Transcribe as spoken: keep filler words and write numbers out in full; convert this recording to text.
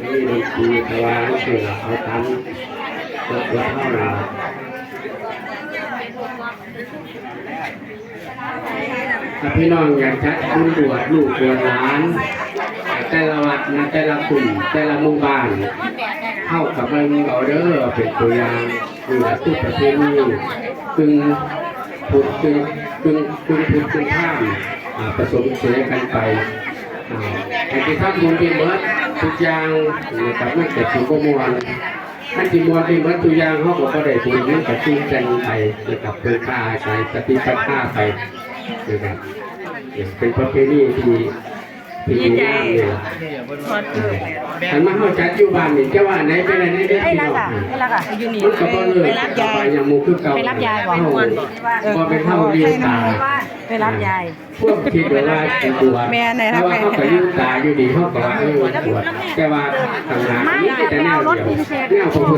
มีดนตรีถวายเชื่อเอาตามกฎวัดเท่านั้น ถ้าพี่น้องอยากจัดบุญบวชลูกบวชหลาน แต่ละวัดนะแต่ละกลุ่มแต่ละหมู่บ้าน เข้ากับเบิ่งเอาเด้อเป็นตัวอย่างนี่แหละคือประเพณีกึ่งพุทธกึ่งกึ่งกึ่งพุทธกึ่งพราหมณ์อ่าผสมเสกันไปอ่าให้ที่ทำบุญที่เมิดทุกอย่างนะครับมันเกิดสุขมวล อันที่มวลที่เหมือนตัวอย่างเขาก็บ่ได้บุญมันก็จริงจังไปนะครับเพิ่นพาอาศัยปฏิปทาไปนะครับเป็นประเพณีที่ที่ดีงามเลยล่ะ ขอโทษ อันมาเขาจัดอยู่บ้านนี่จะว่าไหนเป็นอะไรได้ ได้ พี่ แล้ น้ ว อง ค่ะได้แล้วค่ะอยู่นี่ มันก็บ่เเลย ไปรับยาย ไปยังหมู่คือเก่า ไปรับยายก่อน เฮาบ่เป็นเฮาเลี้ยงตา ไปรับยาย พวกคิดว่าสิบวช แม่ใน แต่ รับ ว่าเขาก็อยู่ตาอยู่ดีเขาก็ว่าเออบวชแต่ว่าต่างหาก มา มีแต่แนวเดียว ไปเอารถพิเศษ แนวพระพุ